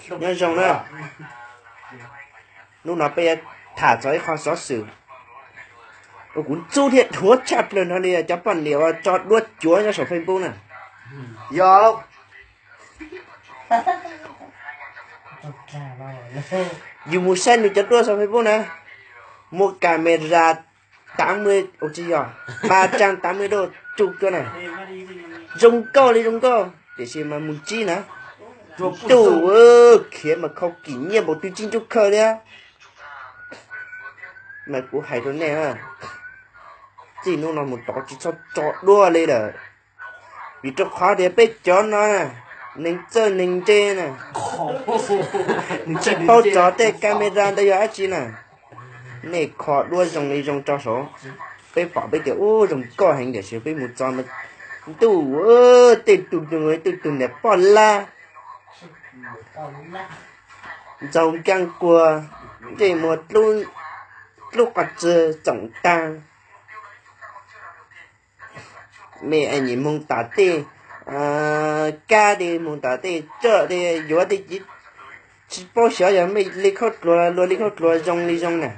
Nyob zoo na, hnub no peb yuav tham txog ib qho xov xwm uas kuv ntxub thiab dhuav tshaj plaws no li cov poj niam uas tso duab cuav nyob saum Facebook na. Yog, yus mus saib nws cov duab saum Facebook na, muaj camera tám mươi, ua tsis yog, ba trăm tám mươi độ tsu cuag na. Zoo nkauj li zoo nkauj, tiam sis mas mus ntsib na, ntuj, khiav mas khau kim nyiaj npaum twg tsis ntsuj khaws thiab. Mas kuv hais rau nej, txij hnub no mus tod tsis txhob tso duab li lawm, vim rau qhov tias peb cov no neeg txawj neeg ntse na, tsis paub txog tej camera ntawd yog dab tsi na. Nej kho duab zoo li zoo tso saud, peb pom peb tias ub zoo nkauj heev tiam sis peb mus txog mas ntuj, tej tus, tej tus niam poj lab ntxaug nkaaj kuag, ntsej muag dlub qhov txwg txoom tag, me nyim moog tom tej kab tej, moog tom tej tsaj tej yuav tej, tsis paub xyov yog mej li khaub dluag luag li khaub dluag zoo li zoo na.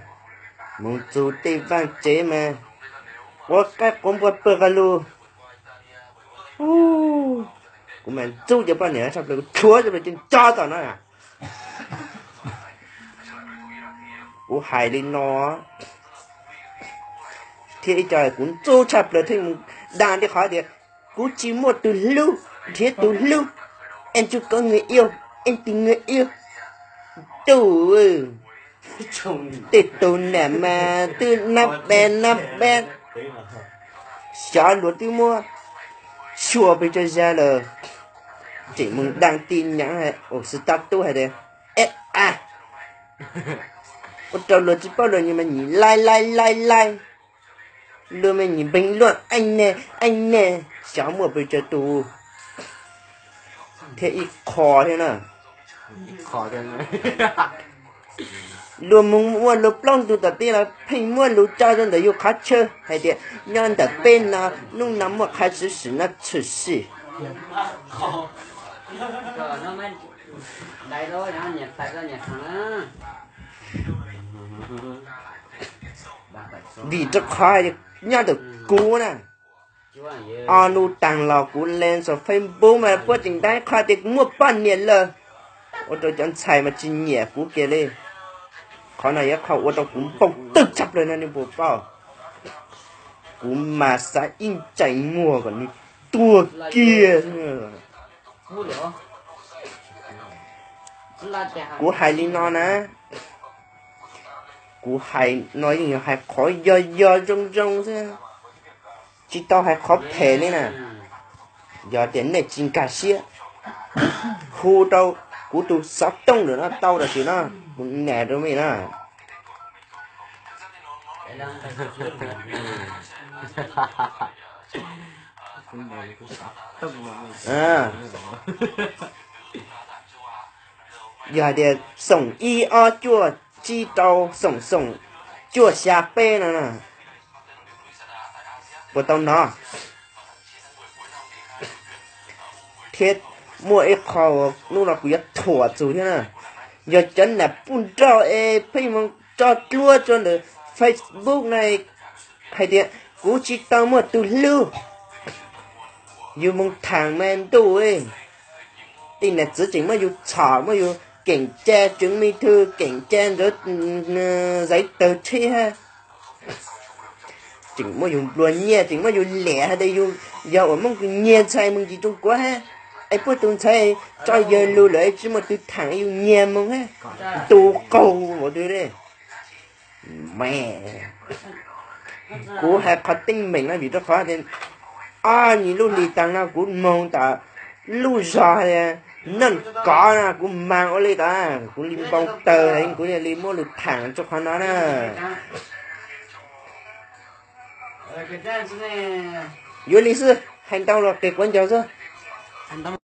Moog txug tej vaaj tsev mas quav qaib quav npua pawg qa lug. Kuv mas ntxub cov poj niam tshaj plaws, kuv dhuav tshaj plaws cov nco tom no. Kuv hais li no thiab ib co kuv ntxub tshaj plaws thiaj mus da li qhov tias kuv tsis muaj tus hlub, nrhiav tus hlub, em chưa có người yêu, em tìm người yêu. Ntuj, tej tus niam mas twb nab peb nab peb, xyov luag twb muab xyuas pes tsawg zag lawm, tseem mus da tij nyav, ua xwb tab tub hais tias, ua rau luag tsis paub luag nyias mas nyias laij laij laij laij, luag mas nyias npeeg luaj eej ne eej ne, xyov muaj pes tsawg tus thiab ib qho thiab na. Luag mus muaj luag plaub ntug tom tij los pheej muab lus tso rau ntawm yus qhov chaw hais tias nyob ntawm peb no, hnub no muaj qhov xwm xwm no tshwm sim. Vim rau qhov nyob ntawm kuv na, o nub taag los kuv lees saum Facebook mas puab tseem tau qhov tias kuv muaj poj niam lawm, ua rau cov ntxhais mas tsis nyiam kuv kiag li. Qhov no yog qhov ua rau kuv npau taws tshaj plaws no nej puas paub. Kuv mas xav ib ntsaim muag kom nws tuag kiag. Kuv hais li no na, kuv hais no yeej yog hais qhov yog yog zoo zoo xwb, tsis tau hais qhov phem li na. Yog tias nej tsis nkag siab, hu rau kuv tus xov tooj lawm no tau tam sim no, kuv nias rau mej na. Yog hais tias xoom ib ob cuaj tsib rau xoom xoom cuaj xya peb no, puas tau hnov? Thiab muaj ib qho uas hnub no kuv yuav thuam txug thiab na, yog cov nam puj nrauj es pheej mus tso dluab rau ntawm Facebook na, hais tias kuv tsis tau muaj tus hlub, yus mus thaam mas ntuj, tej nam txwv tseem muab yus txhom, muab yus keem ca tswv me thw, keem ca ntawd, zawv tawg tsheb hab, tseem muab yus nplua nyiaj, tseem muab yus liam hais tias yus yog uas Moob nyiag ntxhais mus ncig Tooj Kuav hab, es puab tus ntxhais tso yawg lug lawm tsis muaj tus thaam yus nyiag moog hab, ntu qaug npaum twg li. Kuv hais qhov teeb meem no vim rau qhov ob nyuag lub hlis taag no kuv moog tom lub zog Naj Kov no kuv mas ua li tas kuv li npau taws, kuv li muab lug thaam rua qhov no na. Yuav li xwb, hais ntau los qis quav ncaug xwb.